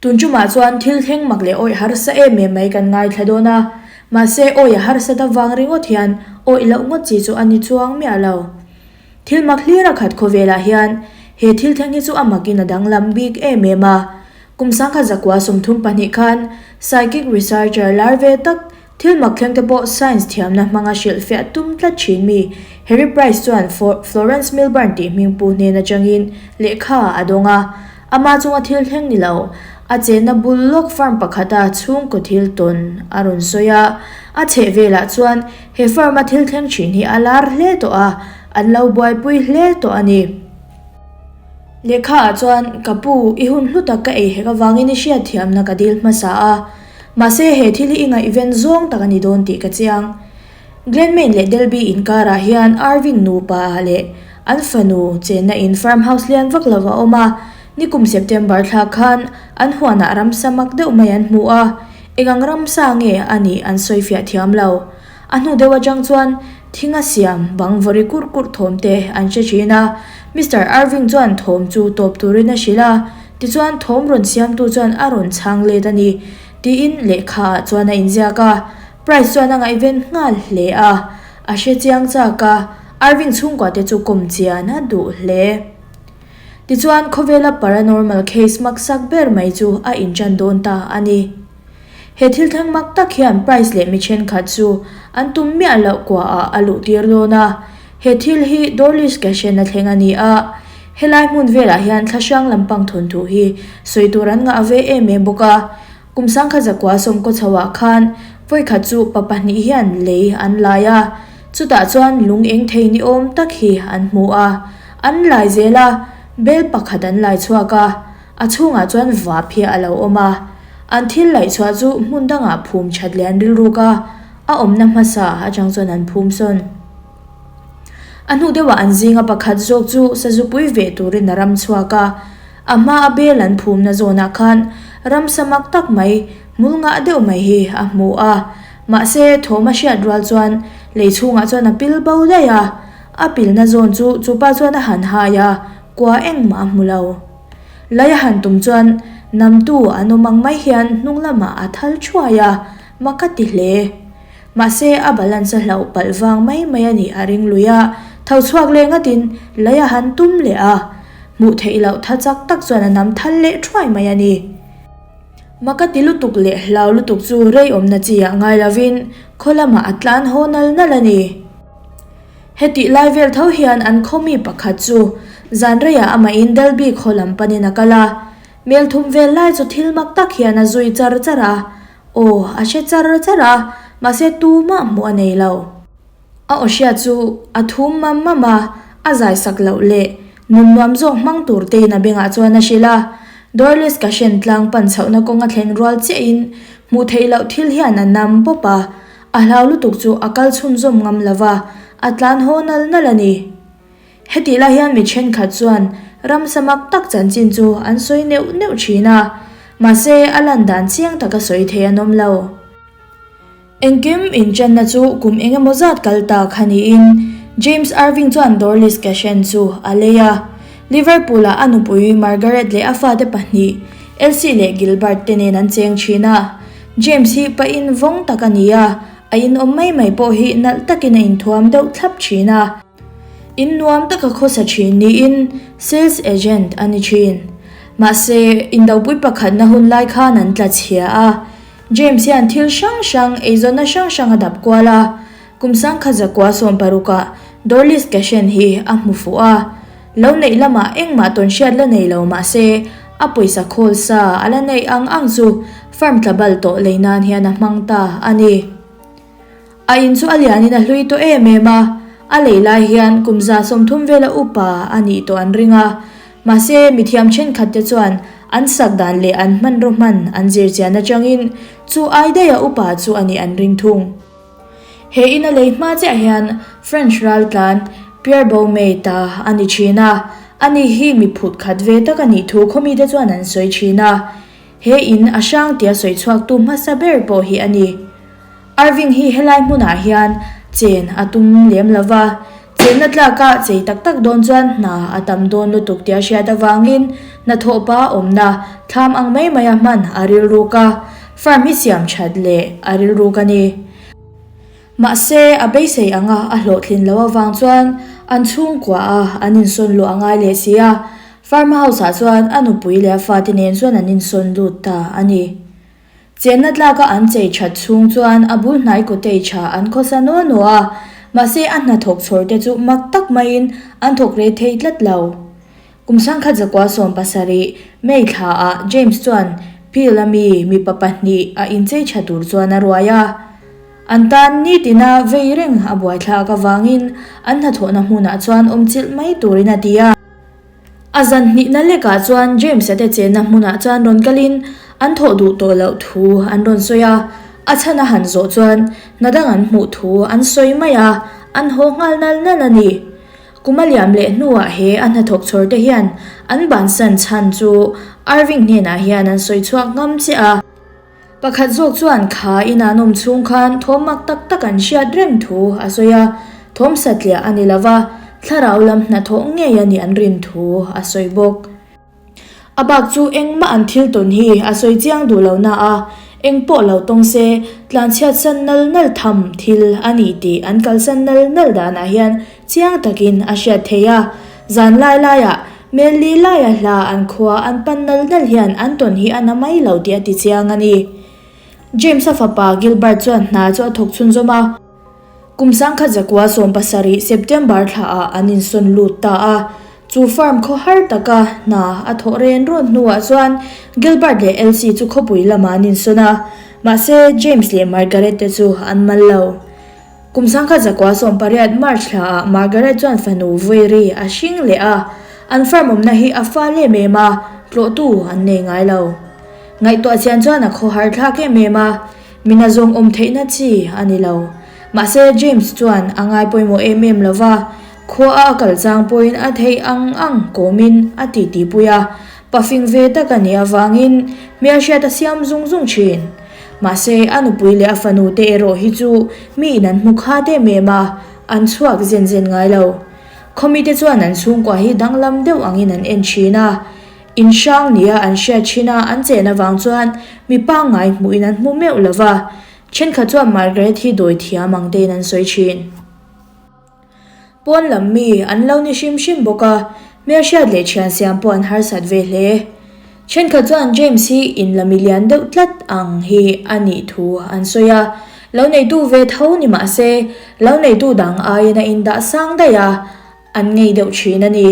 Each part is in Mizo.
Tun ṭumah chuan thil thleng mak leh awih harsa em em mai kan ngaithla dawn a, mahse awih a harsat avang ringawt hian awih loh ngawt chi chu a ni chuang miah lo. Thil mak hlir a khat khawvelah hian he thil thleng hi chu a makin a danglam bik em em a. Kum sangkhat zakua 32 khan psychic researcher lar ve tak Thil mak thleng te pawh science thiamna hmanga hrilhfiah tum tlat thin mi Harry Price chuan Florence Milburn tih hming pu hnen atangin lehkha a dawng a. Ama chunga thil thleng ni lo, a chenna bul lawk farm pakhata chhungkaw thil tawn a rawn sawi a. A chheh velah chuan he farm-a thil thleng thin hi a lar hle tawh a, an lo buaipui hle tawh a ni. Lehkha ah chuan, Ka pu, i hun hlu tak ka ei hek avangin i hriatthiamna ka dil hmasa a. Mahse, he thil hi i ngaihven zawng tak a ni dawn tih ka chiang. Glenmain leh Delby inkarah hian Irving nupa leh an fanu chenna in farm house lian vak lo a awm a. Nikum September thla khan an huanah ramsa mak deuh mai an hmu a, eng ang ramsa nge a nih an sawifiah thiam lo. A hnu deuh atang chuan thinga siam bang vawri kurh kurh thawm te an hre thin a, Mister Irving chuan thawm chu tawp turin a hrilh a, tichuan thawm rawn siamtu chuan a rawn chhang let a ni tiin lehkha ah chuan a inziak a, Price chuan a ngaihven nghal hle a, a hre chiang chak a, Irving chhungkua te chu kawm chian a duh hle. Tichuan khawvela paranormal case maksak ber mai chu a inṭan dawn ta a ni. He thil thleng mak tak hian Price leh mi thenkhat chu an tum miah loh kuaah a luh tir dawn a. He thil hi Dorlish Cashen a thleng a ni a. Helai hmun velah hian thla hrang lampang thawnthu hi sawi tur an ngah ve em em bawk a. Kum sangkhat zakua sawmkaw chhoah khan vawikhat chu pa pahnih hian lei an lai a. Chutah chuan lung eng thei ni awm tak hi an hmu a. An lai zel a, bel pakhat an lai chhuak a. A chhungah chuan vap hi a lo awm a, an thil laihchhuah chu hmun dangah phum that leh an rilruk a, a awmna hmasa atang chuan an phum sawn. A hnu deuhah an zinga pakhat zawk chu sazupui veh turin a ram chhuak a, a hma a bel an phumna zawnah khan ramsa mak tak mai, hmul ngah deuh mai hi a hmu a, mahse thawm a hriat rual chuan lei chhungah chuan a pil bo daih a, a pilna zawn chu chupa chuan a han hai a, kua engmah a hmu lo. Lei a han tum chuan namtu an awm ang mai hian hnung lamah a thal thuai a, mak a ti hle. Mahse a balance a hlauh palh vang mai mai a nih a ring lui a, tho chhuak leh ngatin lei a han tum leh a, hmuh theih loh tha chak tak chuan a nam thal leh thuai mai a ni. Mak a ti lutuk leh hlau lutuk chu rei awmna chi ah ngai lovin khaw lamah a tlan haw nal nal a ni. Hetih lai vel tho hian an khaw mi pakhat chu zan reiah amahin Dalby khaw lam panin a kal a, mel thum vel lai chu thil mak tak hian a zui char char a, aw a hre char char a, mahse tumah hmuh a nei lo. A aw hria chu a thum mam mam a, a zai sak loh leh nun nuam zawk hmang tur tein a bengah chuan a hrilh a, Dorlis ka hren tlang pan chhohna kawng a thlen rual chiahin hmuh theih loh thil hian a nam pawp a, A hlau lutuk chu a kal chhunzawm ngam lo va, a tlan haw nal nal a ni. Hetih lai hian mi thenkhat chuan ramsa mak tak chanchin chu an sawi neuh neuh thin a, mahse a lan dan chiang taka sawi thei an awm lo. Engkim inchanna chu kum eng emaw zat kal ta kha niin James Irving chuan Dorlis Cashen chu a lei a. Liverpool-ah a nupui Margaret leh a fate pahnih Elsie leh Gilbert te nen an cheng thin a. James hi pa in vawng tak a ni a, a in awm mai mai pawh hi nalh takin a inthuam deuh thlap thin a. In nuam taka khawsa thin niin sales agent a ni thin. Mahse, indopui pakhatna hun lai khan an tla chhia a. James hian thil hrang hrang, eizawnna hrang hrang a dap kual a. Kum sangkhat zakua sawmparukah Dorlis Cashen hi a hmu fuh a. Lo neih lamah engmah tawn hriat la nei lo mahse a pawisa khawl sa a la neih ang ang chu farm tla bal tawh lei nan hian a hmang ta a ni. A in chu a lianin a hlui tawh em em a, a lei lai hian kum 130 vela upa a nih tawh an ring a, mahse mithiam thenkhat te chuan an sak dan leh an hmanraw hman an zir chian atangin chu ai daiha upa chu a nih an ring thung. He in a lei hma chiah hian French raltlan Pierre Baume ta a ni thin a, ani hi mi phut khat ve tak a nih thu khawmite chuan an sawi thin a. He in a hrang tia sawi chhuaktu hmasa ber pawh hi a ni. Irving hi helai hmunah hian chen a tum lem lo va. Chenna tlaka chei tak tak dawn chuan hna a tam dawn lutuk tih a hriat avangin hnathawhpa awmna thlam ang mai maia hman a rilruk a, farm hi siam that leh a rilruk a ni. Mahse, a beisei anga a hlawhtlin loh avang chuan an chhungkua a an insawn luh a ngai leh si a, farm house ah chuan a nupui leh a fate nen chuan an insawn lut ta a ni. Chenna tlaka an chei that chhung chuan a bul hnai cottage ah an khawsa naw naw a, mahse a hnathawk chhawr te chu mak tak maiin an thawk rei thei tlat lo. Kum sangkhat zakua 70 May thla ah James chuan Peel a mi mipa pahnih a inchei tha tur chuan a ruai a. An tan nitina vei reng a buaithlak avangin an hnathawhna hmunah chuan awm chilh mai turin a ti a. A zan hnihna lekah chuan James-a te chenna hmunah chuan rawn kalin an thawh duh tawh loh thu an rawn sawi a. A chhan a han zawh chuan hna dang an hmuh thu an sawi mai a, an haw nghal nal nal a ni. Kum a liam leh hnuah he a hnathawk chhawr te hian an bansan chhan chu Irving hnenah hian an sawi chhuak ngam che a. Pakhat zawk chuan kha ina an awm chhung khan thawm mak tak tak an hriat reng thu a sawi a, thawm satliah a ni lova, thlarau lam hnathawh ngei a nih an rin thu a sawi bawk. A bak chu engmah an thil tawn hi a sawi chiang duh lo na a, eng pawh lo tawng se tlanchhiat san nal nal tham thil a ni tih an kalsan nal nal danah hian chiang takin a hriat theih a. Zan lai laiah Mel li laia hla an khua an pan nal nal hian an tawn hi a na mai lo tih a ti chiang a ni. James-a fapa Gilbert chuan hna chu a thawk chhunzawm a. Kum 1917 September thlaah an insawn lut ta a, chu farm khaw har taka hna a thawh ren rawn hnuah chuan Gilbert leh Elsie chu khawpui lamah an insawn a, mahse James leh Margaret te chu an mal lo. Kum 1918 March thlaah Margaret chuan fanu Vairi a hring leh a, an farm awmna hi a fal em em a, tlawhtu an nei ngai lo. Ngaihtuah chian chuan a khaw har thlak em em a, Mina zawng awm theihna chi a ni lo. Mahse James chuan a ngai pawimawh em em lo va, khua a a kal chang pawhin a theih ang ang kawmin a titi pui a, pafing ve tak a nih avangin hmelhriat a siam zung zung thin. Mahse a nupui leh a fanu te erawh hi chu miin an hmu khat em em a, an chhuak zen zen ngai lo. Khawmite chuan an chhungkua hi danglam deuh angin an en thin a. In hrang nia an hriat thin a, an chen avang chuan mi pangngai hmuhin an hmu meuh lo va, thenkhat chuan Margaret hi dawi thiam ang tein an sawi thin. Pawn lam mi an lo ni hrim hrim bawk a, hmelhriat leh thian siam pawh an harsat ve hle. Thenkhat chuan James hi in la mi lian deuh tlat ang hi a nih thu an sawi a, lo neitu ve tho ni mah se, lo neitu dang aiin a indah sang daih a, an ngei deuh thin a ni.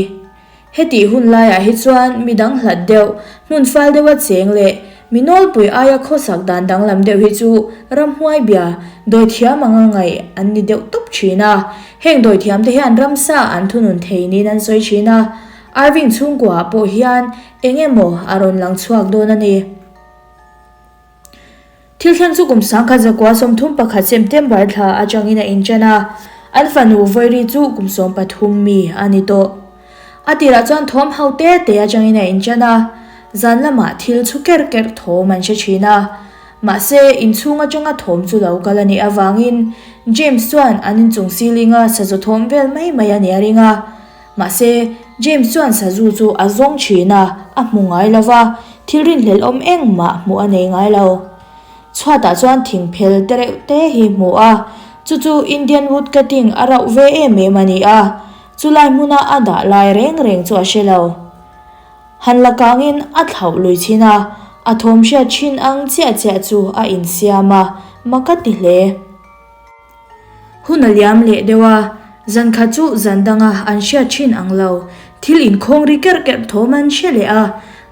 Hetih hun laiah hi chuan mi dang hlat deuh, hmun fal deuha cheng leh mi nawlpui aia khawsak dan danglam deuh hi chu ramhuai bia dawithiam anga ngaih an ni deuh tawp thin a. Heng dawithiamte hian ramsa an thunun thei niin an sawi thin a, Irving chhungkuaah pawh hian eng emaw a rawn lang chhuak dawn a ni. Thil thleng chu kum 1931 September thla atangin a inṭan a, an fanu Vairi chu kum 13 mi a ni tawh. A tirah chuan thawm ho te te atangin a inṭan a, zan lamah thil chhu kerh kerh thawm an hre ṭhin a. Mahse, inchhung atanga thawm chu lo kal a nih avangin James chuan an inchung ceiling-a sazu thawm vel mai mai a nih a ring a. Mahse, James chuan sazu chu a zawng thin a, a hmu ngai lo va, thil rinhlelh awm engmah hmuh a nei ngai lo. Chhuatah chuan thing phel te reuh te hi hmu a, chu chu Indian wood cutting a rauh ve em em a ni a, chulai hmuna a dah lai reng reng chu a hre lo. Han la kangin a thlauh lui chin a, a thawm hriat thin ang chiah chiah chu a insiam a, mak a ti hle. Hun a liam leh deuh a, zan khat chu zan danga an hriat thin ang lo, thil inkhawng ri kerh kerh thawm an hre leh a,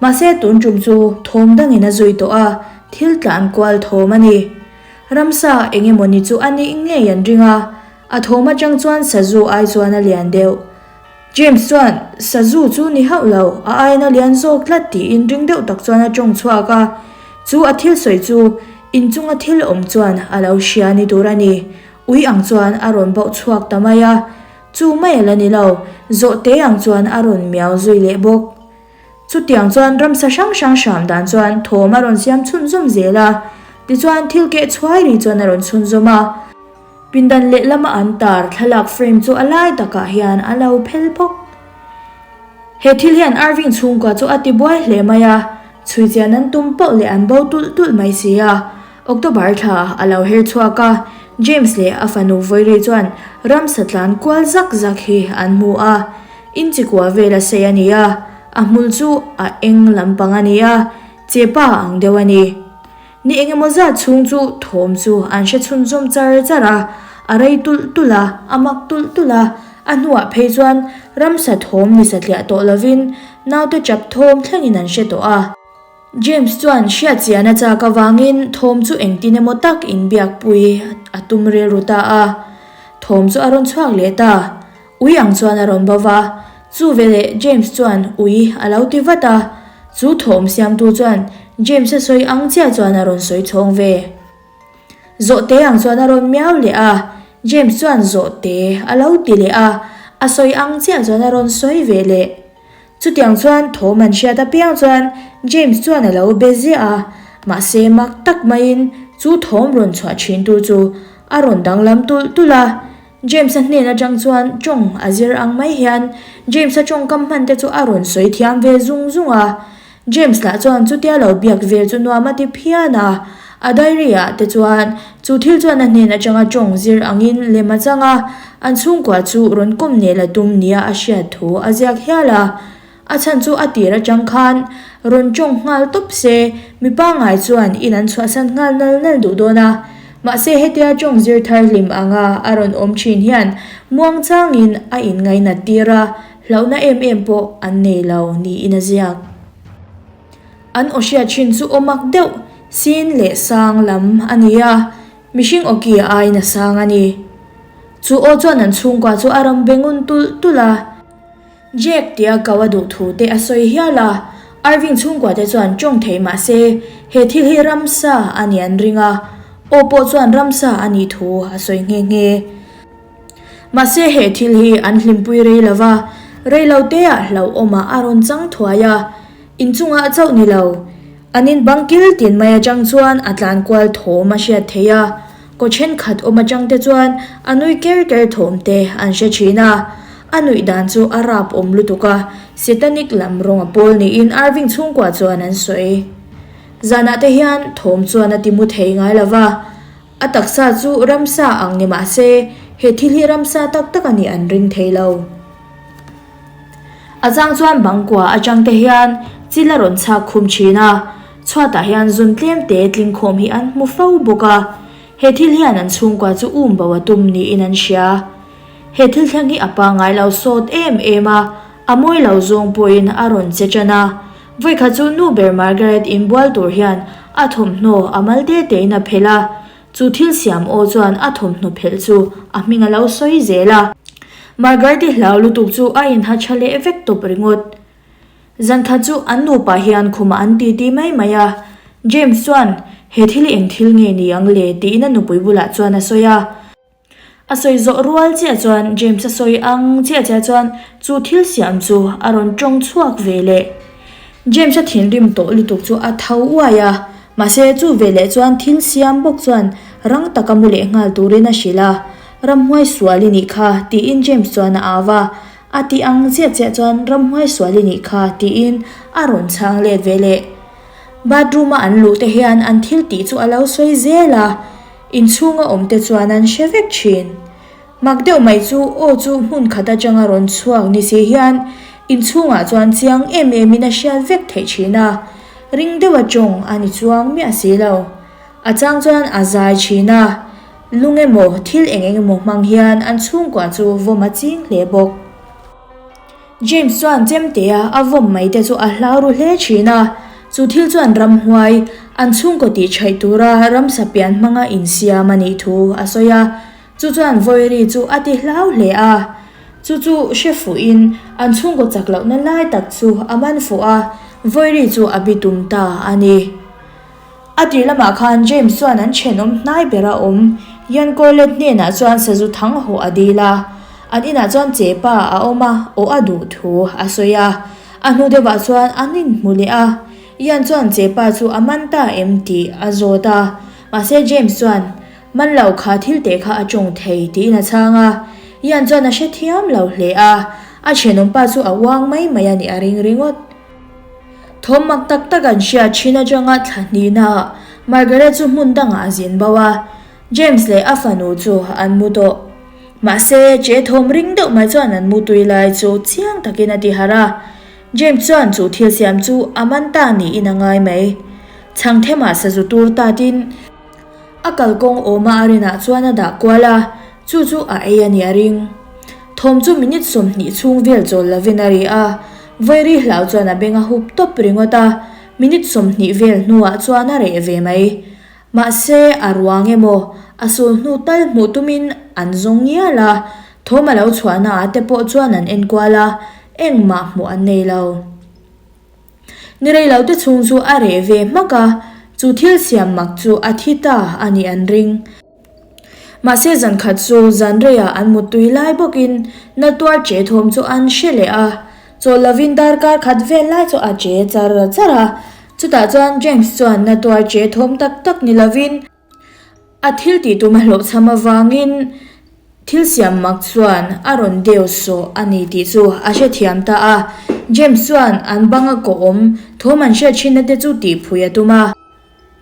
mahse tun tum chu thawm dangin a zui tawh a, thil tlan kual thawm a ni. Ramsa eng emawni chu a nih ngei an ring a, a thawm atang chuan sazu ai chuan a lian deuh. James chuan, Sazu chu ni hauh lo, a aiin a lian zawk tlat tiin ring deuh tak chuan a tawng chhuak a. Chu a thil sawi chu inchunga thil awm chuan a lo hria ni tur a ni. Ui ang chuan a rawn bauh chhuak ta mai a. Chu mai a la ni lo, zawhte ang chuan a rawn miau zui leh bawk. Chutiang chuan ramsa hrang hrang hram dan chuan thawm a rawn siam chhunzawm zel a. Tichuan thil keh chhuai ri chuan a rawn chhunzawm a. Pindan lehlama an tar thlalak frame chu a lai takah hian a lo phel phawk. He thil hian Irving chhungkua chu a ti buai hle mai a, chhui chian an tum poh leh an bo tulh tulh mai si a. October thla a lo her chhuak a, James leh a fanu Vawirii chuan ramsa tlan kual zak zak hi an hmu a. Inchikua vel a sei a ni a, a hmul chu a eng lampang a ni a, chepa ang deuh a ni. Ni engemaw zat chhung chu thawm chu an hre chhunzawm char char a, a rei tulh tulh a, a mak tulh tulh a, a hnuah phei chuan ramsa thawm ni satliah tawh lovin naute chap thawm thlengin an hre tawh a. James chuan hriat chian a chak avangin thawm chu engtin emaw tak inbiakpui a tum rilru ta a, thawm chu a rawn chhuak leh ta. Ui ang chuan a rawn bo va, chu veleh James chuan ui a lo ti vat a, chu thawm siamtu chuan James-a sawi ang chiah chuan a rawn sawi chhawng ve. Zawhte ang chuan a rawn miau leh a, James chuan zawhte a lo ti leh a, a sawi ang chiah chuan a rawn sawi ve leh. Chutiang chuan thawm an hriat apiang chuan James chuan a lo be ziah a, mahse mak tak maiin chu thawm rawn chhuah thintu chu a rawn danglam tulh tulh a, James-a hnen atang chuan tawng a zir ang mai hian James-a tawngkam hman te chu a rawn sawi thiam ve zung zung a. James lah chuan chutia lo biak vel chu nuam a ti phian a. A diary ah te chuan chu thil chuan a hnen atanga tawng zir angin lem a chang a, an chhungkua chu rawn kawm nel a tum nia a hriat thu a ziak hial a. A chhan chu a tir atang khan rawn tawng nghal tawp se, mi pangngai chuan in an chhuahsan nghal nal nal duh dawn a. Mahse hetia tawng zir thar hlim anga a rawn awm thin hian muangchangin a inngainat tir a, hlauhna em em pawh an nei lo niin a ziak. An aw hriat thin chu awmak deuh sin leh sang lam a ni a, mihring awki aiin a sang a ni. Chu aw chuan an chhungkua chu a rawn be ngun tulh tulh a. Jack tia kau a duh thu te a sawi hial a, Irving chhungkua te chuan tawng thei mah se he thil hi ramsa a nih an ring a, aw pawh chuan ramsa a nih thu a sawi nghe nghe. Mahse he thil hi an hlimpui rei lo va, rei lo te ah hlauhawmah a rawn chang thuai a, inchungah chauh ni lo, an in bang kil tin mai atang chuan a tlan kual thawm a hriat theih a, Kaw thenkhat awm atang te chuan a nui ker ker thawm te an hre thin a, a nuih dan chu a rap awm lutuk a, Satanic lam rawng a pawl niin Irving chhungkua chuan an sawi. Zanah te hian thawm chuan a ti mu thei ngai lo va, a taksa chu ramsa ang ni mah se he thil hi ramsa tak tak a nih an ring thei lo. A chang chuan bangkua atang te hian chil a rawn chhak khum thin a, chhuatah hian zun tlem te tling khawm hi an hmu fo bawk a, he thil hian an chhungkua chu um bo a tum niin an hria. He thil thleng hi a pangngai lo sawt em em a, a mawi lo zawng pawhin a rawn che tan a. Vawikhat chu nu ber Margaret inbual tur hian a thawmhnaw a mal te tein a phelh a, Chu thil siam aw chuan a thawmhnaw phelh chu a hming a lo sawi zel a. Margareti hlau lutuk chu a inha tha leh vek tawp ringawt. Zankhat chu an nupa hian khumah an titi mai mai a. James chuan, He thil hi eng thil nge ni ang le? tiin a nupui bulah chuan a sawi a. A sawi zawh rual chiah chuan James a sawi ang chiah chiah chuan chu thil siam chu a rawn tawng chhuak ve leh. James a thinrim tawh lutuk chu a tho uai a, mahse chu veleh chuan thil siam bawk chuan rang taka mu leh nghal turin a hrilh a, Ramhuai sual i nih kha tiin James chuan a au a, a tih ang chiah chiah chuan Ramhuai sual i nih kha tiin a rawn chhang let ve leh. Bathroom a an luh te hian an thil tih chu a lo sawi zel a. Inchhunga awmte chuan an hre vek thin. Mak deuh mai chu aw chu hmun khat atanga rawn chhuak ni si hian inchhungah chuan chiang em emin a hriat vek theih thin a, ring deuha tawng a ni chuang miah si lo. A chang chuan a zai thin a, lung emaw thil eng eng emaw hmang hian an chhungkua chu vawm a ching hle bawk. James chuan chemtea a vawm mai te chu a hlau ru hle thin a, chu thil chuan ramhuai an chhungkaw tih chhaih tura ramsa pian hmanga insiam a nih thu a sawi a, chu chuan Vawiri chu a ti hlau hle a. Chu chu hre fuhin an chhungkaw chak lohna lai tak chu a man fuh a, Vawiri chu a bitum ta a ni. A tir lamah khan James chuan an thenawm hnai bera awm Ian Corlett hnenah chuan sazu thang hawh a dil a. An inah chuan chepa a awm a, aw a duh thu a sawi a. A hnu deuhah chuan an inhmu leh a. Ian chuan chepa chu a man ta em tih a zawt a. Mahse James chuan. Man lo kha thil teh kha a tawng thei tiin a chhang a. Ian chuan a hrethiam lo hle a, a thenawmpa chu a uang mai mai a nih a ring ringawt. Thawm mak tak tak an hriat thin atanga thla hnihnaah Margaret chu hmun dangah a zin bo a, James leh a fanu chu an mu tawh. Mahse, che thawm ring deuh mai chuan an mu tui lai chu chiang takin a ti harh a. James chuan chu thil siam chu a man ta niin a ngai mai. Chhang themah sazu tur tatin a kalkawng awma a rinah chuan a dah kual a, chu chu a ei a nih a ring. Thawm chu minute 20 chhung vel chawl lovin a ri a, Vairi hlau chuan a beng a hup tawp ringawt a, minute 20 vel hnuah chuan a reh ve mai. Mahse, a ruang emaw, a sul hnu tal hmuh tumin an zawng ngial a, thawm a lo chhuahna ah te pawh chuan an enkual a, engmah hmuh an nei lo. Ni rei lo te chhung chu a reh ve hmak a, chu thil siam mak chu a thi ta a nih an ring. Mahse zan khat chu zan reiah an muttui lai bawkin na tuar che thawm chu an hre leh a, chawl lovin darkar khat vel lai chu a che char char a, chutah chuan James chuan na tuar che thawm tak tak ni lovin a thil tih tum a hlawhchham avangin thil siam mak chuan a rawn deu sawh a ni tih chu a hrethiam ta a, James chuan an banga kawh awm thawm an hriat thinna te chu tihphui a tum a.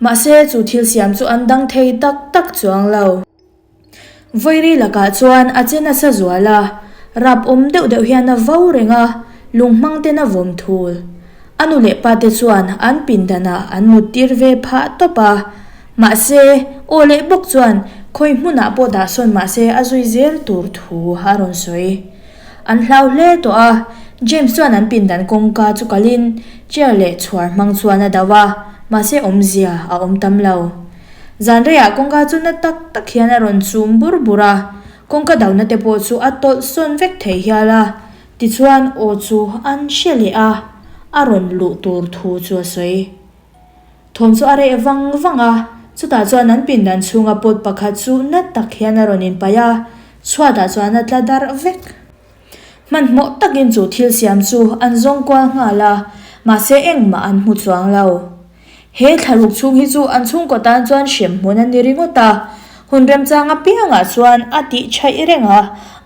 Mahse, chu thil siam chu an dang thei tak tak chuang lo. Vawi lakah chuan a che nasa zual a, rap awm deuh deuh hian a vo reng a, lung hmang ten a vawm thul. A nu leh pa te chuan an pindanah an mut tir ve phah tawp a. Mahse, aw leh bawk chuan khawi hmunah pawh dah sawn mahse a zui zel tur thu a rawn sawi. An hlau hle tawh a, James chuan an pindan kawngka chu kalin chair leh chhuar hmang chuan a do a, mahse awmzia a awm tam lo. Zan reiah kawngka chu na tak tak hian a rawn chum bur bur a, kawngka dona te pawh chu a tawlh sawn vek thei hial a, tichuan aw chu an hre leh a, a rawn luh tur thu chu a sawi. Thawm chu a reh vang vang a, chutah chuan an pindan chhunga pot pakhat chu na tak hian a rawn inpaih a, chhuatah chuan a tla darh vek. Hmanhmawh takin chu thil siam chu an zawng kual nghal a, mahse engmah an hmu chuang lo. He thlaruk chhung hi chu an chhungkaw tan chuan hremhmun a ni ringawt a, hun remchang apiangah chuan a tih chhaih reng a,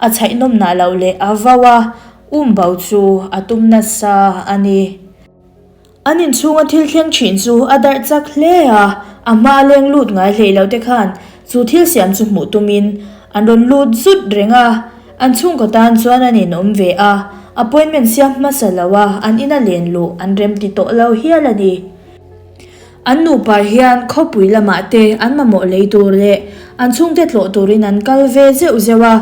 a chhaih nawmnah loh leh a vau a, umbo chu a tum nasa a ni. An inchhunga thil thleng thin chu a darh chak hle a, a hma leng lut ngai hlei lo te khan chu thil siam chu hmuh tumin an rawn lut zut reng a, an chhungkaw tan chuan an inawm ve a, appointment siam hmasa lo a an ina len luh an remti tawh lo hial a ni. An nupa hian khawpui lamah te an mamawh lei tur leh an chhungte tlawh turin an kal ve zeuh zeuh a,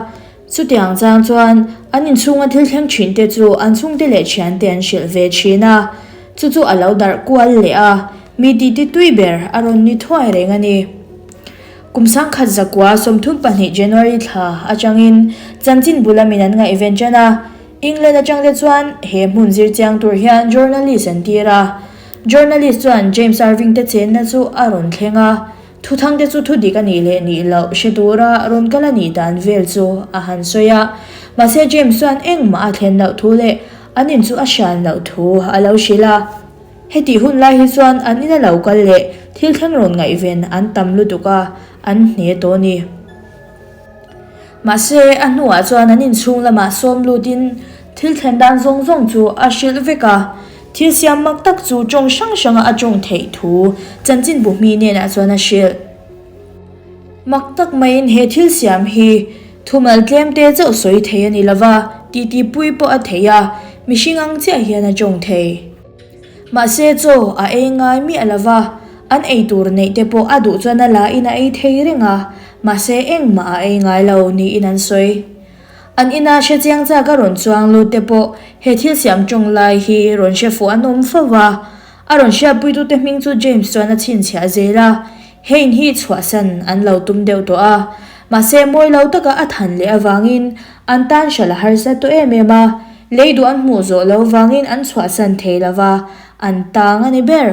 Chutiang chang chuan an inchhunga thil thleng thin te chu an chhungte leh thiante an hrilh ve thin a, chu chu a lo darh kual leh a, mi titi tui ber a rawn ni thuai reng a ni. Kum 1932 January thla atangin chanchin bula min an ngaihven tan a, England atang te chuan he hmun zir chiang tur hian journalist an tir a, journalist chuan James Irving te chenna chu a rawn thleng a, Thuthang te chu thudik a nih leh nih loh hre tura rawn kal a nih dan vel chu a han sawi a. Mahse James chuan engmah a thlen loh thu leh an in chu a hran loh thu a lo hrilh a. Hetih hun lai hi chuan an ina lo kal leh thil thleng rawn ngaihven an tam lutuk a, an hne tawh a ni. Mahse a hnuah chuan an inchhung lamah sawm lutin thil thlen dan zawng zawng chu a hrilh vek a. Thil siam mak tak chu tawng hrang hranga a tawng theih thu chanchinbu hmi hnenah chuan a hrilh. Mak tak maiin he thil siam hi thumal tlem te chauh sawi thei a ni lova, titi pui pawh a thei a, mihring ang chiah hian a tawng thei. Mahse chaw a ei ngai miah lova, an ei tur neih te pawh a duh chuan a la in a ei thei reng a, mahse engmah a ei ngai lo niin an sawi. An ina hre chiang chak a rawn chuang lut te pawh he thil siam tawng lai hi rawn hre fuh an awm fo va. A rawn hriatpuitute hming chu James chuan a chhinchhiah zel a, he in hi chhuahsan an lo tum deuh tawh a. Mahse mawi lo taka a than leh avangin an tan hralh a harsa tawh em em a, lei duh an hmuh zawh lo vangin an chhuahsan thei lo va, an tang a ni ber.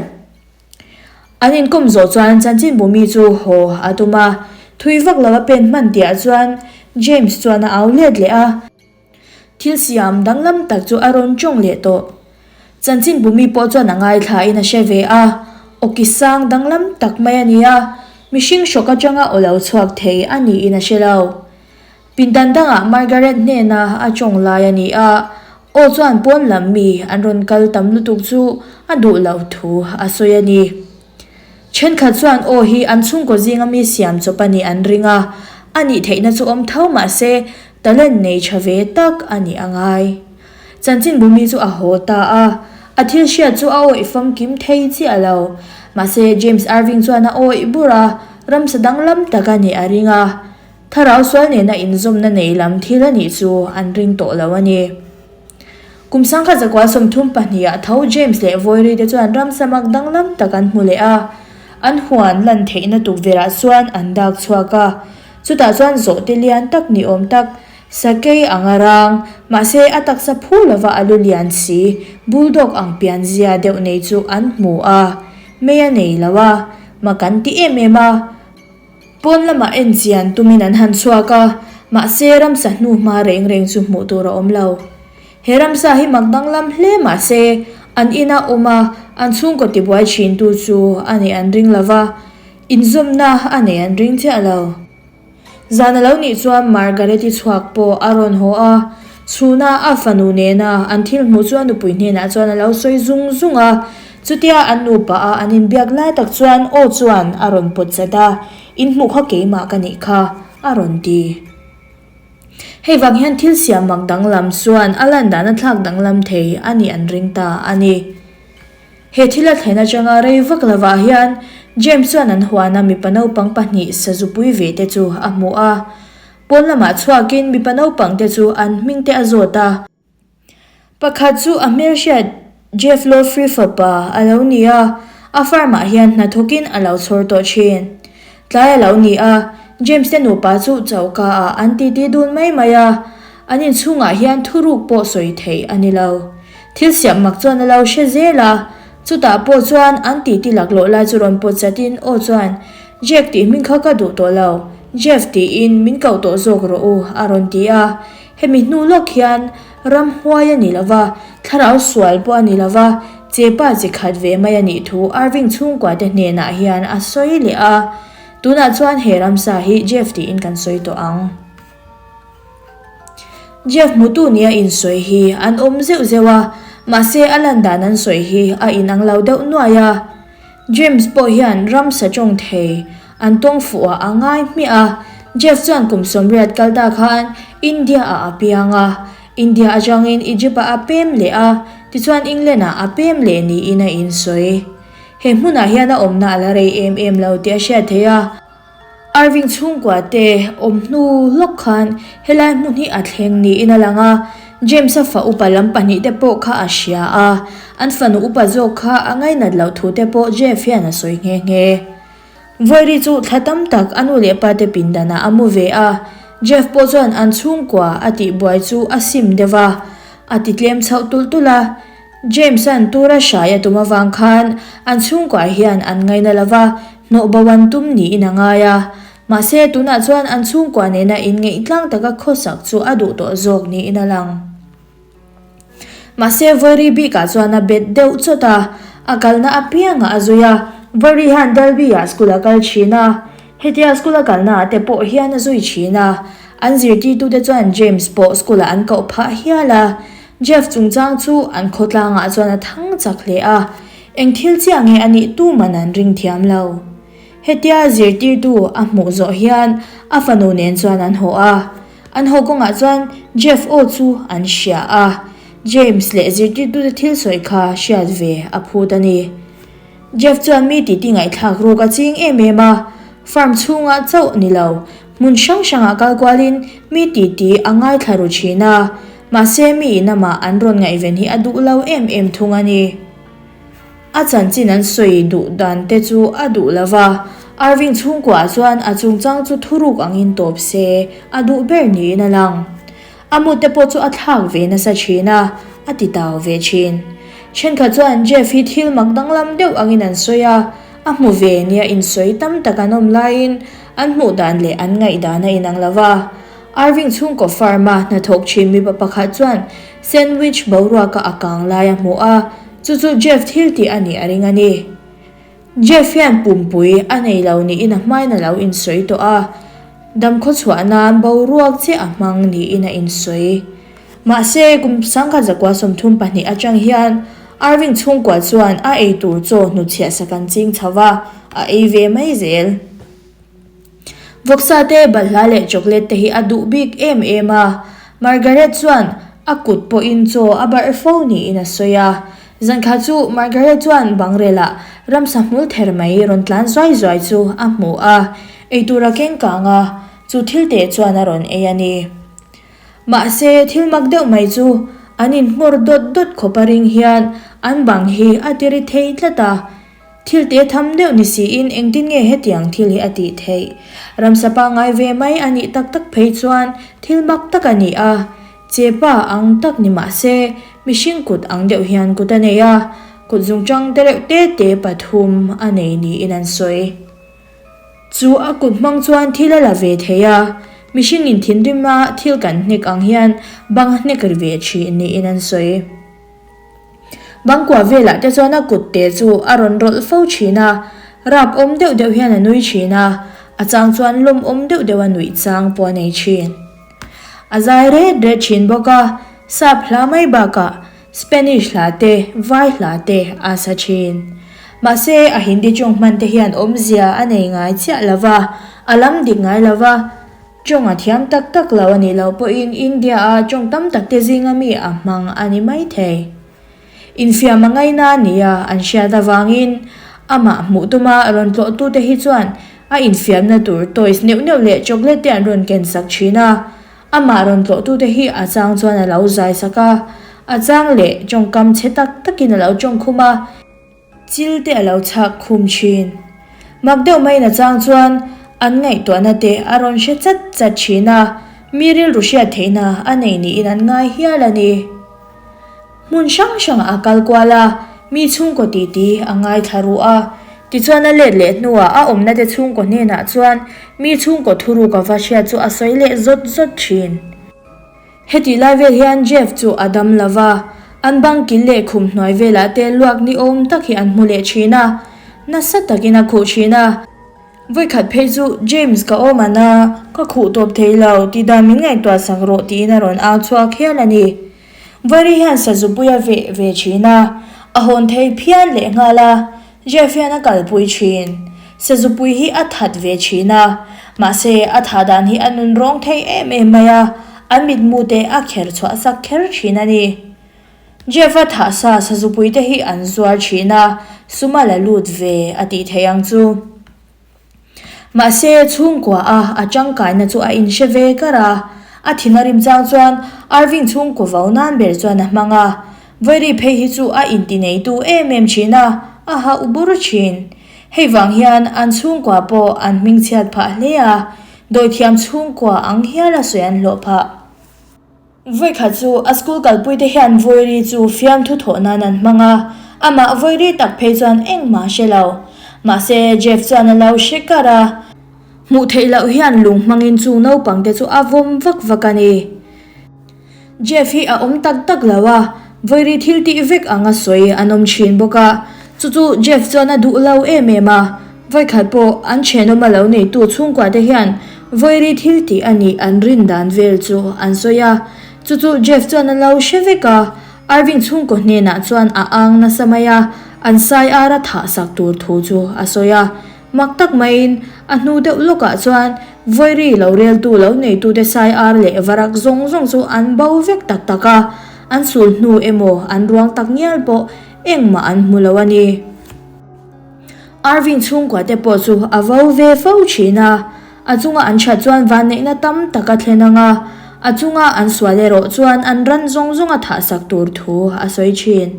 An inkawm zawh chuan chanchinbu mi chu haw a tum a, thui vak lo a pen hman tihah chuan James chuan a au let leh a. Thil siam danglam tak chu a rawn tawng leh tawh. Chanchinbu mi pawh chuan a ngaithlain a hre ve a, awki sang danglam tak mai a ni a. Mihring hrawk atanga aw lo chhuak thei a niin a hre lo. Pindan dangah Margaret hnena a tawng lai a ni a, aw chuan pawn lam mi an rawn kal tam lutuk chu a duh loh thu a sawi a ni. Thenkhat chuan aw hi an chhungkaw zinga mi siam chawp a nih an ring a, a nih theihna chu awm tho mah se talent nei tha ve tak a nih a ngai. Chanchinbu mi chu a haw ta a, a thil hriat chu a awih famkim thei chiah lo. Mahse James Irving chuan a awih bur a, ramsa danglam tak a nih a ring a. Thlarau sual nena inzawmna nei lam thil a nih chu an ring tawh lo a ni. Kum sangkhat zakua 32 ah tho James leh Voiri te chuan ramsa mak danglam tak an hmu leh a, an huan lan theihna tukverh ah chuan an dak chhuak a, chutah chuan zawhte lian tak ni awm tak Sakei ang a rang, mahse a taksa phu lova a lu lian si, bulldog ang pian zia deuh nei chu an hmu a, mei a nei lo a, mak an ti em em a. Pawn lamah en chian tumin an han chhuak a, mahse ramsa hnu hma reng reng chu hmuh tur a awm lo. He ramsa hi mak danglam hle mahse an ina awm a, an chhungkaw tibuai thintu chu a nih an ring lova, inzawmna a nei an ring chiah lo. Zan a lo nih chuan Margaret-i chhuak pawh a rawn haw a, chhuna a fanu nena an thil hmuh chu a nupui hnenah chuan a lo sawi zung zung a. Chutia an nupa a an inbiak lai tak chuan aw chuan a rawn pawt chat a, In hmuh kha keimah ka nih kha, a rawn ti. Hei vang hian thil siam mak danglam chuan a lan dan a thlak danglam thei a nih an ring ta a ni. He thil a thlen atanga rei vak lovah hian James chuan an huana mipa naupang pahnih sazupui ve te chu a hmu a. Pawn lamah chhuakin mipa naupang te chu an hming te a zawt a. Pakhat chu a hmelhriat Jeff Lofrey fapa a lo ni a, a farm ah hian hnathawkin a lo chhawr tawh thin. Tlai a lo ni a, James te nupa chu choka ah an titi dun mai mai a. An inchhungah hian thuruk pawh sawi theih a ni lo. Thil siam mak chuan a lo hre zel a, chutah pawh chuan an titi laklawh lai chu rawn pawt chatin aw chuan, Jack tih hming kha ka duh tawh lo, Jeff tiin min koh tawh zawk rawh u a rawn ti a. Hemi hnu lawk hian ramhuai a ni lo va, thlarau sual pawh a ni lo va, chepa chi khat ve mai a nih thu Irving chhungkua te hnenah hian a sawi leh a. Tunah chuan he ramsa hi Jeff tiin kan sawi tawh ang. Jeff hmutu nia insawi hi an awm zeuh zeuh a, mahse a lan dan an sawi hi a inang lo deuh nuai a. James pawh hian ramsa tawng thei an tawng fuh ah a ngai hmiah a. Jeff chuan kum 80 kal ta khan India ah a piang a, India atangin Egypt ah a pem leh a, tichuan England ah a pem leh niin a insawi. He hmunah hian a awmna a la rei em em lo tih a hriat theih a. Irving chhungkua te awm hnu lawk khan helai hmun hi a thleng niin a lang a, James-a fa upa lam pahnihte pawh kha a hria a, an fanu upa zawk kha a ngainat loh thu te pawh Jeff hian a sawi nghe nghe. Vawi chu thla tam tak a nu leh pa te pindanah a mu ve a, Jeff pawh chuan an chhungkua a tihbuai chu a sim deuh a, a ti tlem chhoh tulh tulh a. James-a'n tura hrai a tum avang khan an chhungkuah hian an ngaina lo va, hnawh bo an tum niin a ngai a. Mahse, tunah chuan an chhungkua nena inngeih tlang taka khawsak chu a duh tawh zawk niin a lang. Mahse, Vawi bikah chuan a bet deuh chawt a, a kalna apiangah a zui a. Vawi hian Derby-ah school a kal thin a, hetia school a kalnaah te pawh hian a zui thin a. An zirtirtute chuan James pawh school-ah an koh phah hial a. Jeff chungchang chu an khawtlangah chuan a thang chak hle a, eng thil chiah nge a nih tuman an ring thiam lo. Hetia zirtirtu a hmuh zawh hian a fanu nen chuan an haw a, an haw kawngah chuan Jeff aw chu an hria a, James leh zirtirtute thil sawi kha hriat ve a phut a ni. Jeff chuan mi titi ngaihthlak ruk a ching em em a, farm chhungah chauh ni lo, hmun hrang hrangah kal kualin mi titi a ngaithla ru thin a, mahse mi in amah an rawn ngaihven hi a duh lo em em thung a ni. A chanchin an sawi duh dan te chu a duh lo va, Irving chhungkuaah chuan a chungchang chu thuruk angin tawp se a duh ber niin a lang. A mut te pawh chu a thlak ve nasa thin a, a ti tau ve thin. Thenkhat chuan Jeff hi thil mak danglam deuh angin an sawi a, a hmu ve nia insawi tam tak an awm laiin an hmuh dan leh an ngaihdan a inang lo va. Irving chhungkaw farm-a hnathawk thin mipa pakhat chuan sandwich boruaka a kang lai a hmu a, chu chu Jeff thil tih a nih a ring a ni. Jeff hian pumpui a nei lo niin a hmain a lo insawi tawh a, damkhaw chhuah nan boruak chiah a hmang niin a insawi. Mahse, kum 1934 atang hian Irving chhungkua chuan a ei tur chaw hnutchhiah sak an ching chho va, a ei ve mai zel. Vawksa te, balhla leh chocolate te hi a duh bik em em a, Margaret chuan a kut pawhin chaw a barh fo niin a sawi a. Zankhat chu Margaret chuan bangrelah ramsa hmul ther mai rawn tlan zuai zuai chu a hmu a, eitur a keng kang a, chu thil teh chuan a rawn ei a ni. Mahse, thil mak deuh mai chu an inhmawr dawt dawt khawp a ring hian an bang hi a ti ri thei tlat a. Thil te tham deuh ni siin engtin nge hetiang thil hi a tih theih? Ramsa pangngai ve mai a nih tak tak phei chuan thil mak tak a ni a. Chepa ang tak ni mah se, mihring kut ang deuh hian kut a nei a, kut zungchang te reuh te te pathum a nei niin an sawi. Chu a kut hmang chuan thil a la ve thei a, mihringin thinrima thil kan hnek ang hian bang a hnek ri ve thin niin an sawi. Bangkua velah te chuan a kut te chu a rawn rawlh fo thin a, rap awm deuh deuh hian a nui thin a, a chang chuan lawmawm deuh deuh a nuih chang pawh a nei thin. A zai ret ret thin bawk a, sap hla mai bakah Spanish hla te, vai hla te a sa thin. Mahse, a Hindi tawng hman te hian awmzia a nei ngai chiah lo va, a lam dik ngai lo va, Tawng a thiam tak tak lo a nih loh pawhin India-a tawng tam tak te zinga mi a hmang a ni mai thei. Infiam a ngaina a nia an hriat avangin amah hmuh tuma rawn tlawhtute hi chuan a infiamna tur toys neuh neuh leh chocolate te an rawn ken sak thin a. Amah rawn tlawhtute hi a chang chuan a lo zai sak a, a chang leh tawngkam chhe tak takin a lo tawng khum a. Chil te a lo chhak khum thin. Mak deuh maiin a chang chuan an ngaihtuahna te a rawn hre chat chat thin a, mi rilru hriat theihna a nei niin an ngai hial a ni. Hmun hrang hrangah a kal kual a, mi chhungkaw titi a ngaithla ruh a. Tichuan a let leh hnuah a awmna te chhungkaw hnenah chuan mi chhungkaw thuruk a va hriat chu a sawi leh zawt zawt thin. Hetih lai vel hian Jeff chu a dam lo va, an bang kil leh khum hnuai velah te luak ni awm tak hi an hmu leh thin a, nasa takin a khuh thin a. Vawikhat phei chu James ka awm an a, ka khuh tawp thei lo, tih dan min ngaihtuah sak rawh tiin a rawn au chhuak hial a ni. Vawiri hian sazupui a veh ve thin a, a hawn thei phian lehnghal a, Jeff hian a kalpui thin. Sazupui hi a that ve thin a, mahse a thah dan hi a nun rawng thei em em mai a, an mitmu te a kher chhuah sak kher thin a ni. Jeff-a thah sa sazupui te hi an zuar thin a, sum a la lut ve a tih theih ang chu. Mahse, chhungkua a a tangkaina chu a inhre ve kar a. A thin a rim chang chuan Irving chhungkaw vo nan ber chuan a hmang a. Vairi phei hi chu a intineitu em em thin a, a hauh bur thin. Hei vang hian an chhungkua pawh an hmingchhiat phah hle a, dawithiam chhungkua ang hial a sawi an hlawh phah. Vawikhat chu a school kalpuite hian Vawiri chu fiamthu thawh nan an hmang a, amah Vawiri tak phei chuan engmah a hre lo. Mahse, Jeff chuan a lo hre kar a. Hmuh theih loh hian lung hmangin chung naupangte chu a vawm vak vak a ni. Jeff hi a awm tak tak lo a, Vawiri thil tih vek ang a sawi an awm thin bawk a, chu chu Jeff chuan a duh lo em em a. Vawikhat pawh an thenawma lo neitu chhungkuate hian Vawiri thil tih a nih an rin dan vel chu an sawi a, chu chu Jeff chuan a lo hre vek a, Irving chhungkaw hnenah chuan a ang nasa mai a, an sai ar a thah sak tur thu chu a sawi a. Mak tak maiin a hnu deuh lawkah chuan Vawiri lo reltu lo neitute sai ar leh varak zawng zawng chu an bo vek tak tak a, an sul hnu emaw an ruang tak ngial pawh engmah an hmu lo a ni. Arvin chhungkua te pawh chu a vo ve fo thin a, a chunga an that chuan vanneihna tam tak a thlen ang a, a chunga an sual erawh chuan an ran zawng zawng a thah sak tur thu a sawi thin.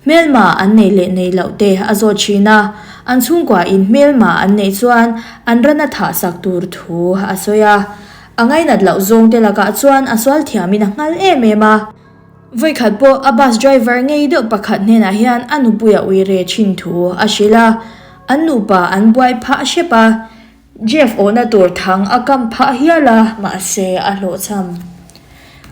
Hmelma an neih leh neih loh te a zawt thin a, an chhungkua in hmelma an neih chuan an ran a thah sak tur thu a sawi a. A ngainat loh zawng te lakah chuan a sual thiamin a nghal em em a. Vawikhat pawh a bus driver ngei deuh pakhat hnenah hian a nupuia ui re thin thu a hrilh a, an nupa an buai phah hrep a, Jeff awhna tur thang a kam phah hial a, mahse a hlawhchham.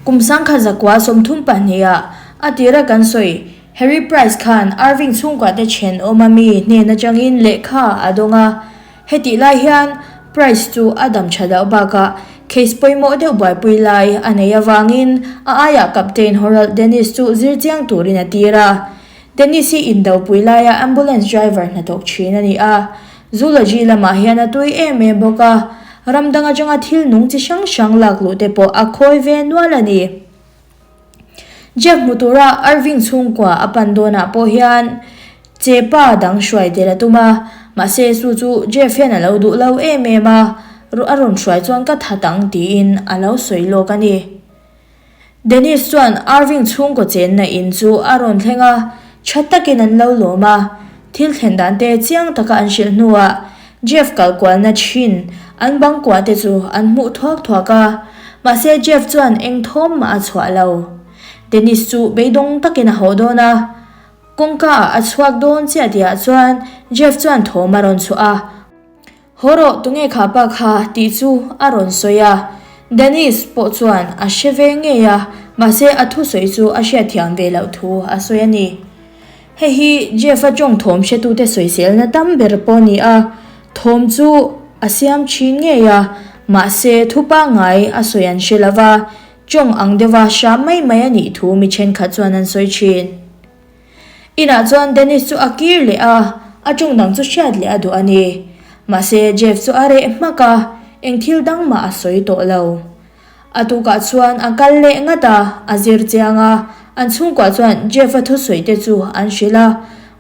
Kum 1932 ah a tira kan sawi. Harry Price khan Irving chhungkua te thenawm a mi hnen atangin lehkha a dawng a. Hetih lai hian Price chu a dam tha loh bakah case pawimawh deuh buaipui lai a nei avangin a aiah Captain Harold Dennis chu zir chiang turin a tir a. Dennis hi indopui laia ambulance driver hnathawk thin a ni a, zoology lamah hian a tui em em bawk a, ram dang atanga thil nung chi hrang hrang lak luh te pawh a khawi ve nual a ni. Jeff hmu tura Irving chhungkua a pan dawnah pawh hian chepa dang hruai tel a tum a, mahse chu chu Jeff hian a lo duh lo em em a, a rawn hruai chuan ka that ang tiin a lo sawi lawk a ni. Dennis chuan Irving chhungkaw chenna in chu a rawn thleng a, tha takin an lo lawm a. Thil thlen dan te chiang taka an hrilh hnuah Jeff kal kualna thin an bang kuah te chu an hmuh thuak thuak a, mahse Jeff chuan eng thawm mah a chhuah lo. Dennis chu beidawng takin a haw dawn a, kawngka ah a chhuak dawn chiah tihah chuan Jeff chuan thawm a rawn chhuah a. Haw rawh, tunge kha pa kha tih chu a rawn sawi a, Dennis pawh chuan a hre ve ngei a, mahse a thusawi chu a hriatthiam ve loh thu a sawi a ni. Hei hi Jeff-a tawng thawm hretute sawiselna tam ber pawh a ni a, thawm chu a siam thin ngei a, mahse thu pangngai a sawi an hre lova, tawng ang deuha hram mai mai a nih thu mi thenkhat chuan an sawi thin. Inah chuan Dennis chu a kir leh a, a ṭawng dang chu hriat leh a duh a ni. Mahse, Jeff chu a reh hmak a, eng thil dang mah a sawi tawh lo. A tukah chuan a kal leh ngat a, a zir chiang a, an chhungkuah chuan Jeff-a thusawi te chu an hrilh a.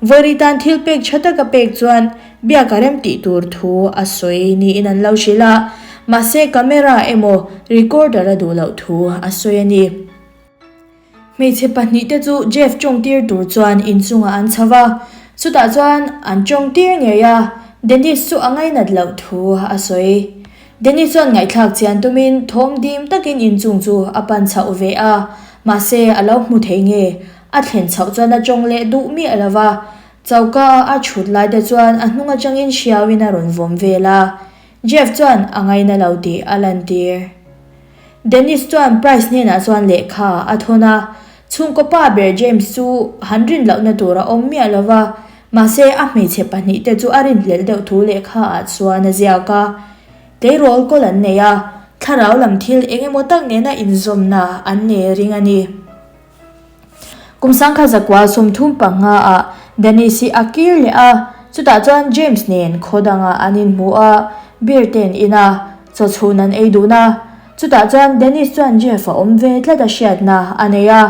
Vawi tan thil pek tha taka pek chuan biak a rem tih tur thu a sawi niin an lo hrilh a, mahse camera emaw recorder a duh loh thu a sawi a ni. Hmeichhe pahnihte chu Jeff tawngtir tur chuan inchungah an chho va, chutah chuan an tawngtir ngei a, Dennis chu a ngainat loh thu a sawi. Dennis chuan ngaihthlak chian tumin thawm dim takin inchung chu a pan chhoh ve a, mahse a lo hmu thei nge, a thlen chhoh chuan a tawng leh duh miah lo va, choka a thut lai te chuan a hnung atangin hriauin a rawn vawm vel a, Jeff chuan a ngaina lo tih a lantir. Dennis chuan Price hnenah chuan lehkha a thawn a, chhungkaw pa ber James chu han rin lohna tur a awm miah lo va, mahse a hmeichhe pahnihte chu a rinhlelh deuh thu lehkha ah chuan a ziak a. Tleirawl kawl an nei a, thlarau lam thil eng emaw tak nena inzawmna an nei ring a ni. Kum sangkhat zakua 35 ah Dennis hi a kir leh a, chutah chuan James nen khaw dangah an inhmu a, beer te an in a, chaw chhun an ei dun a. Chutah chuan Dennis chuan Jeff a awm ve tlat a hriatna a nei a,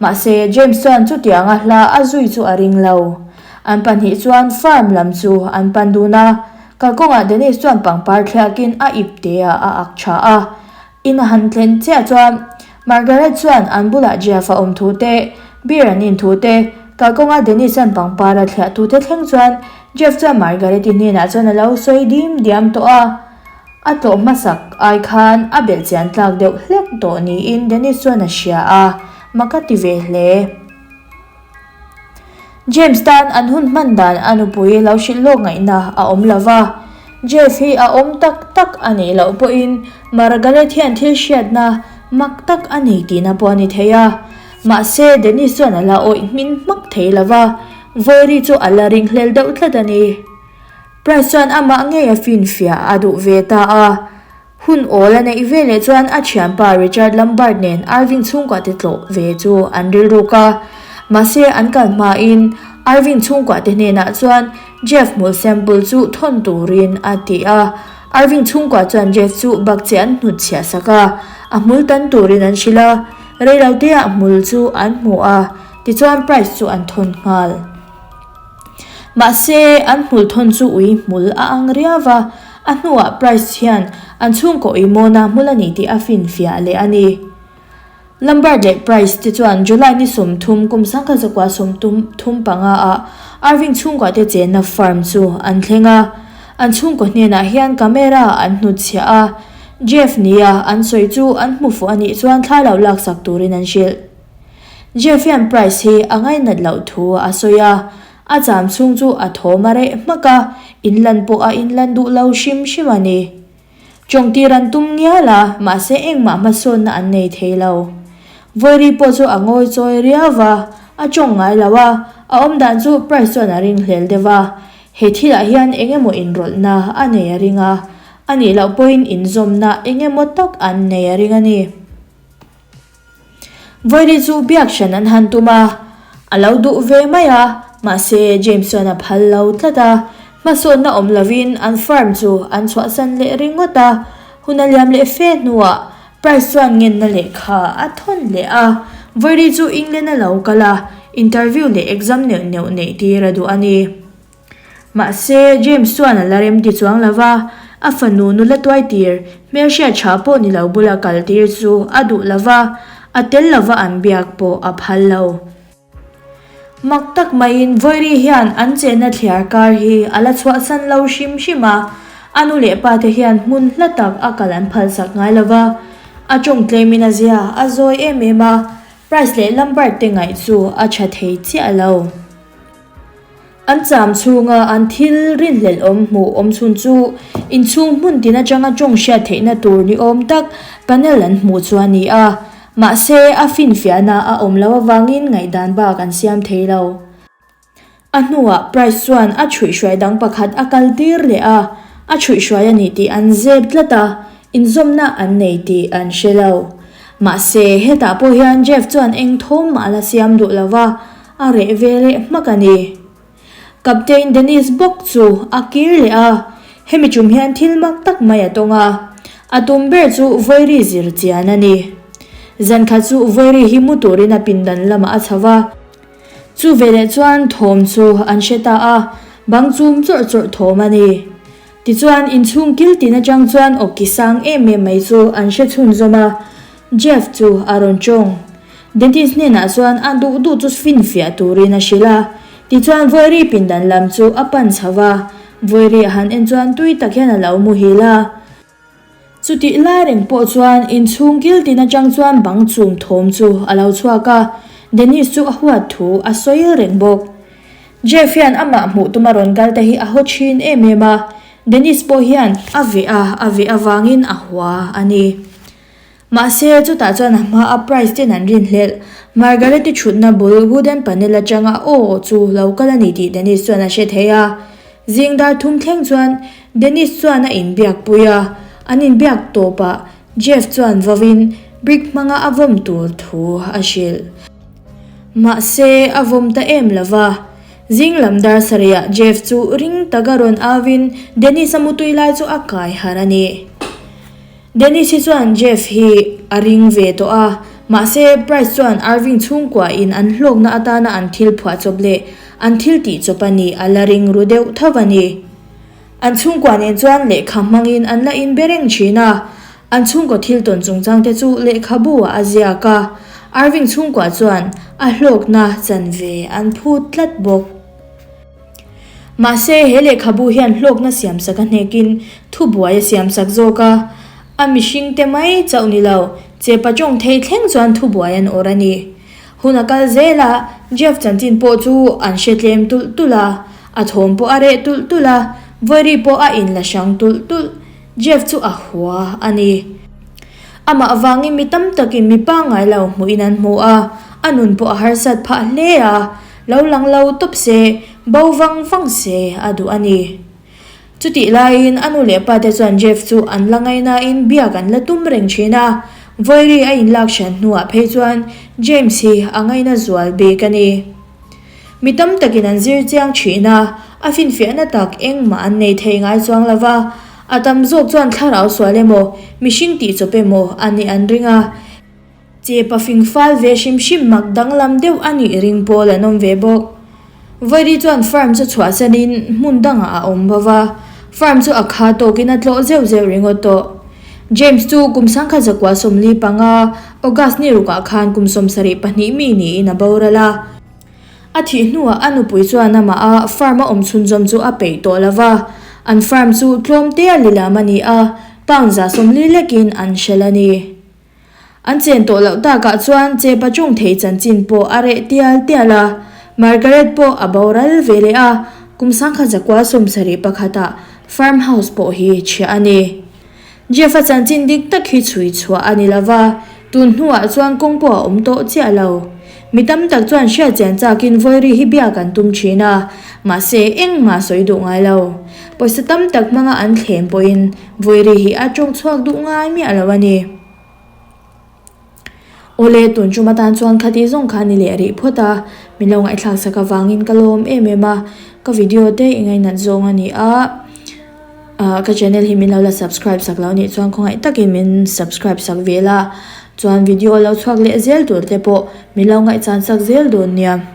mahse James chuan chutianga hla a zui chu a ring lo. An pahnih chuan farm lam chu an pan dun a, kalkawngah Dennis chuan pangpar thliakin a ipte ah a ak tha a, In a han thlen chiah chuan Margaret chuan an bulah Jeff a awm thu te, beer an in thu te, kalkawnga Dennis an pangpar a thliah thu te thleng chuan Jeff chuan Margaret-i hnenah chuan a lo sawi dim diam tawh a. A tlawh hmasak ai khan a belh chian tlak deuh hlek tawh niin Dennis chuan a hria a, mak a ti ve hle. James tan an hun hman dan a nupui lo hrilh lawk ngaihna a awm lo va. Jeff hi a awm tak tak a nih loh pawhin Margaret hian thil hriatna mak tak a nei tihna pawh a ni thei a. Mahse, Dennis chuan a la awih hmin hmak thei lo va, Vawiri chu a la ringhlel deuh tlat a ni. Price chuan amah ngei a finfiah a duh ve ta a. Hun awl a neih veleh chuan a thianpa Richard Lambert nen Irving chhungkua te tlawh ve chu an rilruk a. Mahse an kal hmain Irving chhungkua te hnenah chuan Jeff hmul sample chu thawn turin a ti a. Irving chhungkua chuan Jeff chu bakcheh an hnutchhiah sak a, a hmul tan turin an hrilh a. Reiloteah hmul chu an hmu a, tichuan Price chu an thawn nghal. Mahse, an hmul thawn chu ui hmul a ang riau va, a hnuah Price hian an chhungkaw ui mawna hmul a ni tih a finfiah leh a ni. Lambert leh Price te chuan July ni 30 kum 1935 ah Irving chhungkua te chenna farm chu an thleng a, an chhungkaw hnenah hian camera an hnutchhiah a, Jeff nia an sawi chu an hmu fuh a nih chuan thla lo laksak turin an hrilh. Jeff hian Price hi a ngainat loh thu a sawi a, a cham chhung chu a thawm a reh hmak a, inlan pawh a inlan duh lo hrim hrim a ni. Chawngtir an tum ngial a, mahse engmah hmasawnna an nei thei lo. Vawiri pawh chu a ngawi chawi riau va. A tawng ngai lo a, a awm dan chu Price chuan a ringhlel deuh a. He thilah hian eng emaw inrawlhna a nei a ring a, a nih loh pawhin inzawmna eng emaw tak an nei a ring a ni. Vawiin chu biak hran an han tum a, a lo duh ve mai a, mahse James chuan a phal lo tlat a, hmasawnna awm lovin an farm chu an chhuahsan leh ringawt a, hun a liam leh fe hnuah Price chuan ngenna lehkha a thawn leh a, Vawiin chu England a lo kal a, interview leh exam neuh neuh neih tir a duh a ni. Mahse, James chuan a la rem ti chuang lo va, a fanu nula tuaitir, hmelhriat tha pawh ni lo bula kaltir chu a duh lo va, a tel lova an biak pawh a phal lo. Mak tak maiin Vawirii hian an chenna thliar kar hi a la chhuahsan lo hrim hrim a, a nu leh pa te hian hmun hla tak a kal an phalsak ngai lo va, a tawng tlemin a zia a zawi em em a, Price leh Lambert te ngaih chu a tha thei chiah lo. An cham chhunga an thil rinhlelh awm hmuh awm chhun chu inchhung hmun tin atanga tawng hriat theihna tur ni awm tak panel an hmuh chu a ni a, mahse a finfiahna a awm loh avangin ngaihdan bak an siam thei lo. A hnuah Price chuan a chhuihhruai dang pakhat a kal tir leh a, a chhuihhruai a ni tih an zep tlat a, inzawmna an nei tih an hre lo. Mahse hetah pawh hian Jeff chuan eng thawm mah a la siam duh lo va, A reh ve leh hmak a ni. Captain Dennis bawk chu a kir leh a, hemi tum hian thil mak tak mai a tawng a. A tum ber chu Vairi zir chian a ni. Zan khat chu Vairi hi mu turin a pindan lamah a chho va. Chu veleh chuan thawm chu an hre ta a, bang chum chawrh chawrh thawm a ni. Tichuan inchhung kil tin atang chuan awki sang em em mai chu an hre chhunzawm a, Jeff chu a rawn tawng. Dentist hnenah chuan a duh duh chu finfiah turin a hrilh a. Tichuan Vawirii pindan lam chu a pan chho va, Vawirii a han en chuan tui tak hian a lo muhil a. Chutih lai reng pawh chuan inchhung kil tin atang chuan bang chum thawm chu a lo chhuak a, Dennis chu a huat thu a sawi reng bawk. Jeff hian amah hmuh tuma rawn kal te hi a haw thin em em a, Dennis pawh hian a veh a, a veh avangin a hua a ni. Mahse, chutah chuan a hmaa Price ten an rinhlelh. Margaret-i thutna bul wooden panel atanga aw chu lo kal a ni tih Dennis chuan a hre thei a. Zing dar thum thleng chuan Dennis chuan a inbiak pui a, an inbiak tawpah Jeff chuan vawin brick hmanga a vawm tur thu a hrilh. Mahse, a vawm ta em lo va. Zing lam dar sarihah Jeff chu ring taka rawn auin Dennis-a mutui lai chu a kai harh a ni. Dennis hi chuan Jeff hi a ring ve tawh a, mahse Price chuan Irving chhungkua in an hlawkna atana an thil phuah chawp leh an thil tih chawp a nih a la ring ru deuh tho a ni. An chhungkua nen chuan lehkha hmangin an la inbe reng thin a, an chhungkaw thil tawn chungchang te chu lehkhabu ah a ziak a, Irving chhungkua chuan a hlawkna chanve an phut tlat bawk. Mahse, he lehkhabu hian hlawkna siamsak a hnekin thubuai a siamsak zawk a, a mihringte mai chauh ni lo, chepa tawng thei thleng chuan thubuai an awrh a ni. Hun a kal zel a, Jeff chanchin pawh chu an hre tlem tulh tulh a, a thawm pawh a reh tulh tulh a, Vawirii pawh a inla hrang tulh tulh. Jeff chu a hua a ni. Amah avangin mi tam takin mi pangngai lo hmuhin an hmu a, a nun pawh a harsat phah hle a, Lo lang lo tawp se, bo vang vang se a duh a ni. Chutih laiin a nu leh pa te chuan Jeff chu an la ngainain biak an la tum reng thin a, Vawirii a inlak hran hnuah phei chuan James hi a ngaina zual bik a ni. Mi tam takin an zir chiang thin a, a finfiahna tak engmah an nei thei ngai chuang lo va, a tam zawk chuan thlarau sual emaw, mihring tihchawp emaw a nih an ring a. Chepa fing fal ve hrim hrim mak danglam deuh a nih ring pawl an awm ve bawk. Vawirii chuan farm chu chhuahsanin hmun dangah a awm bo va, farm chu a kha tawkin a tlawh zeuh zeuh ringawt tawh. James chu kum sangkhat zakua 45, August ni rukah khan kum 72 mi niin a boral a. A thih hnuah a nupui chuan amah a farm a awm chhunzawm chu a peih tawh lo va, an farm chu tlawm tea lilam a ni a, pound 40 lekin an hrelh a ni. An chen tawh loh takah chuan chepa tawng thei chanchin pawh a reh tial tial a, Margaret pawh a boral ve leh a, kum 1971 ah farm house pawh hi chhiah a ni. Jeff-a chanchin dik tak hi chhui chhuah a ni lo va, tun hnuah chuan kawng pawh a awm tawh chiah lo. Mi tam tak chuan hriat chian chakin Vawiri hi biak an tum thin a, mahse engmah sawi duh ngai lo. Pawisa tam tak hmanga an thlem pawhin Vawiri hi a tawng chhuak duh ngai miah lo a ni. Awle, tun tum atan chuan khati zawng kha ni leh rih phawt a, min lo ngaihthlak sak avangin ka lawm em em a, ka video te i ngainat zawng a ni a, ah ka channel hi min lo la subscribe sak lo nih chuan khawngaih takin min subscribe sak ve la, chuan video lo chhuak leh zel tur te pawh min lo ngaihchan sak zel dawn nia.